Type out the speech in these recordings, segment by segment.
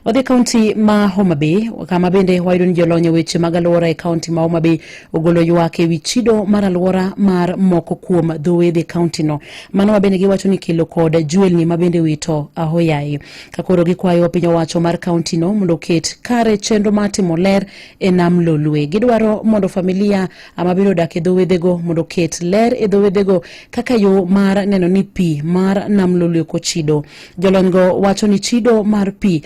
Wadhi e kaunti ma Homa Bay kama bende wayudo ni jolony e weche mag alwora e kaunti ma Homa Bay ogolo ywak e wi chido mar alwora mar moko kuom dho wedhe kauntino. Mano ma bende giwacho ni kelo kod jwelni ma bende wito ahoyaye. Ka koro gikwayo piny owacho mar kauntino mondo oket kare chenro mar timo ler e nam Lolwe. Gidwaro mondo familia ma bende odak e dho wedhego mondo oket ler e dho wedhego kaka yo mar neno ni pi mar nam Lolwe ok ochido. Jolonygo wacho ni chido mar pi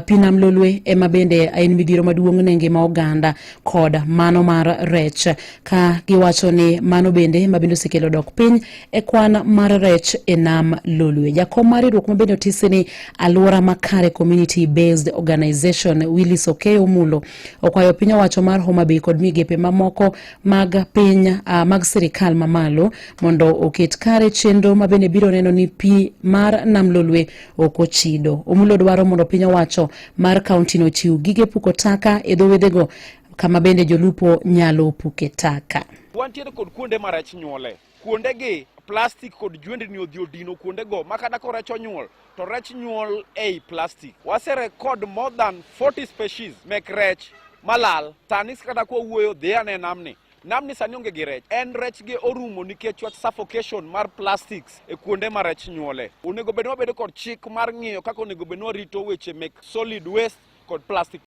pi nam Lolwe ema bende en midhiero maduong' ne ngima oganda kod mano mar rech, ka giwacho ni mano bende ma bende osekelo dok piny e kwan mar rech e nam Lolwe. Jakom mar riwruok ma bende otisi ni Alwora Makare Community Based Organization Willis Okeyo Mulo okwayo piny owacho mar Homa Bay kod migepe mamoko mag piny mag sirikal mamalo mondo oket kare chenro ma bende biro neno ni pi mar nam Lolwe ok ochido. Omulo dwaro mondo piny owacho mar kauntino ochiw gige puko taka e dho wedhego kama bende jolupo nyalo puke taka. Wantiere kod kuonde ma rech nyuole. Kuondegi plastic kod jwendni odhi odino kuondego ma kata ko rech onyuol to rech nyuol ei plastic. Wase record more than 40 species mek rech malal. Sani kata kwa wuoyo dhi ane namni. Namni sani onge gi rech. En rech gi orumo nikech wach suffocation mar plastics e kuonde ma rech nyuole. Onego bed ni wabedo kod chik mar ng'iyo kaka onego bed ni warito weche mek solid waste kod plastic.